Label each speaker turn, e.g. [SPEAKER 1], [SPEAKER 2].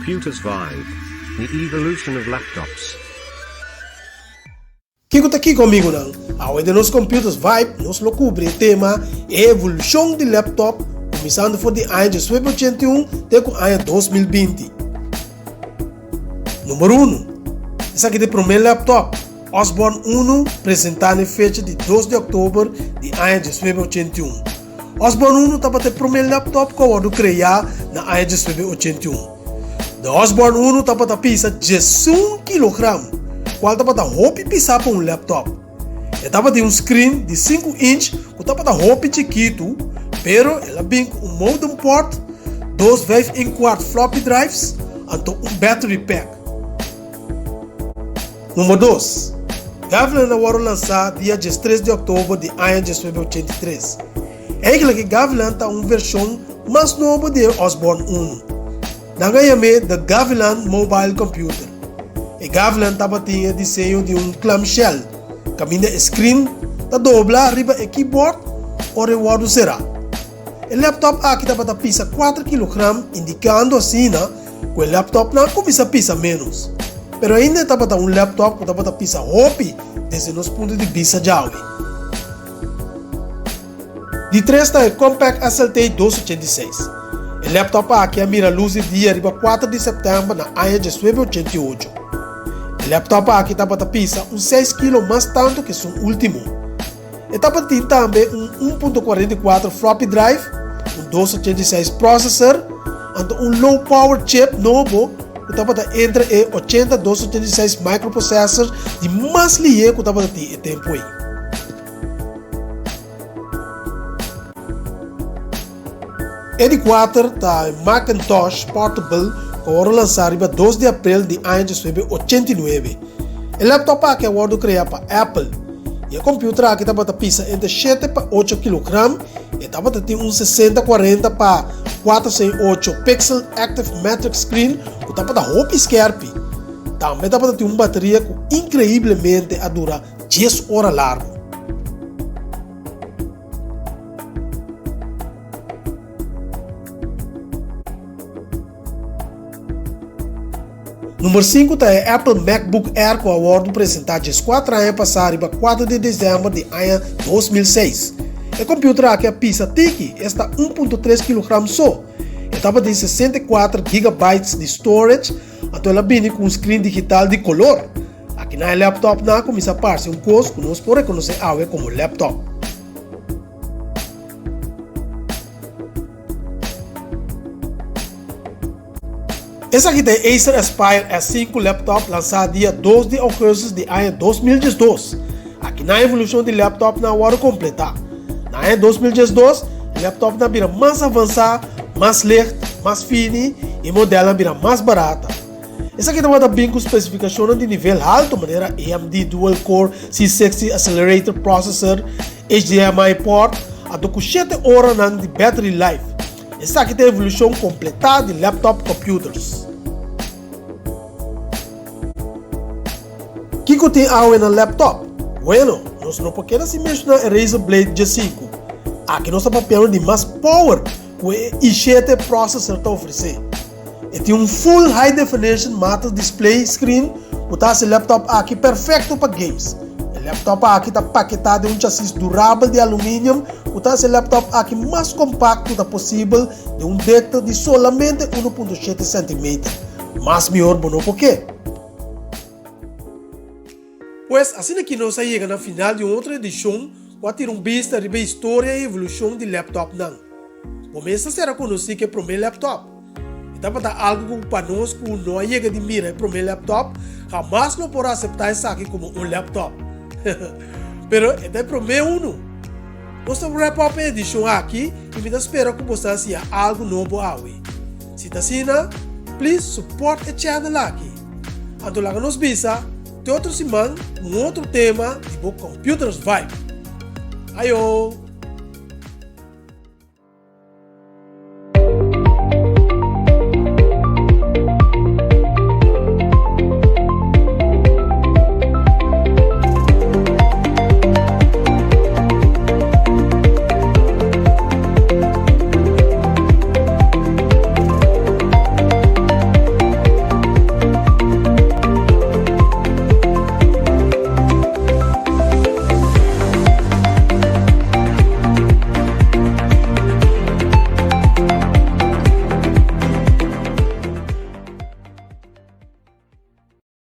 [SPEAKER 1] Computers Vibe, The Evolution of Laptops.
[SPEAKER 2] Kiko ta kiko amigunan? Awe den nos Computers Vibe nos lo kubri e tema e evolushon di laptop kuminsando for di aña 1981 te ku aña 2020. Number unu, Esaki ta e promé laptop, Osborne unu, presentá na e fecha di dos di òktober di aña 1981. Osborne unu tabata e promé laptop ku a wòrdu kreá na aña 1981. De Osborne unu tabata pisa 11 kilogram, kual tabata hopi pisá pa un laptop. E tabatin un screen di sinku inch ku tabata hopi chikitu, pero el a bin ku un modem port, dos vijf en kwart floppy drives, anto un battery pack. Number dos, Gavilan a wòrdu lansá dia diestres di òktober di aña 1983. Eigenlijk e Gavilan ta un vershon mas nobo di e Osborne unu. Nan a yam'é The Gavilan Mobile Computer. E Gavilan tabatin e diseño di un clamshell, kaminda e screen ta dobla riba e keyboard ora e wòrdu será. E laptop aki tabata pisa kuater kilogram, indikando asina ku e laptopnan a kuminsá pisa ménos. Pero ainda e tabata un laptop ku tabata pisa hopi desde nos punto di bista djawe. Di tres ta e Compaq SLT 286. E laptop aki a mira lus di dia riba kuater di sèptèmber na aña 1988. E laptop aki tabata pisa un seis kilo mas tantu ku esun último. E tabatin tambe un 1.44 floppy drive, un 286 processor, anto un low power chip nobo ku tabata entre e 80 286 microprocessor di mas lihé ku tabata tin e tempu ei. E di kuater ta e Macintosh Portable ku a wòrdu lansá riba dos di aprel di aña 1989. E laptop aki a wòrdu kreá pa Apple i e kompiuter aki tabata pisa entre shete pa ocho kilogram i e tabata tin un 6040 pa 408 pixel active matrix screen ku tabata hopi skèrpi. Tambe tabata tin un bateria ku inkreiblemente a dura dies ora largu. Number sinku ta e Apple MacBook Air ku a wòrdu presentá djeskuater aña pasá riba kuater di desèmber di aña 2006. E kompiuter aki a pisa tiki, esta 1.3 kilogram so. E tabatin 64 gigabytes di storage, anto el a bini ku un screen digital di kolor. Aki na e laptopnan a kuminsá parse un kos ku nos por rekonosé awe komo laptop. Esaki ta e Acer Aspire S5 laptop lansá dia dos di ougùstus di aña 2012. Aki nan evolushon di laptopnan a wòrdu kompletá. Na aña 2012 e laptopnan a bira mas avansá, mas licht, mas fini i e modelnan a bira mas barata. Esaki tabata bin ku spesifikashonnan di nivel haltu manera AMD Dual Core C60 Accelerator Processor, HDMI port, anto ku shete oranan di battery life. Esaki ta evolushon kompletá di laptop computers. Kiko tin awe na laptop? Bueno, nos no por keda sin menshoná e Razer Blade G5. Aki nos ta papiando di mas power ku e i7 processor ta ofresé. E tin un full high definition matte display screen ku ta hasi e laptop aki perfekto pa games. E laptop aki ta paketá den un chasis durabel di aluminium ku ta hasi e laptop aki mas kompakto ta posibel den un dikte di solamente 1.7 centimeter. Mas mihor bo no por ke. Pues asina ki nos a yega na final di un otro edishon ku a tira un bista riba e historia i evolushon di laptopnan. Bo mes ta sera konosí ku e promé laptop. E tabata algu ku pa nos ku no a yega di mira e promé laptop hamas lo por a aseptá esaki komo un laptop. Pero e ta e promé unu. Nos ta wrap up e edishon aki i mi ta spera ku boso a siña algu nobo awe. Si ta asina, please support e channel aki. Anto laga nos bisa te otro siman ku un otro tema di bo Computers Vibe. Ayo!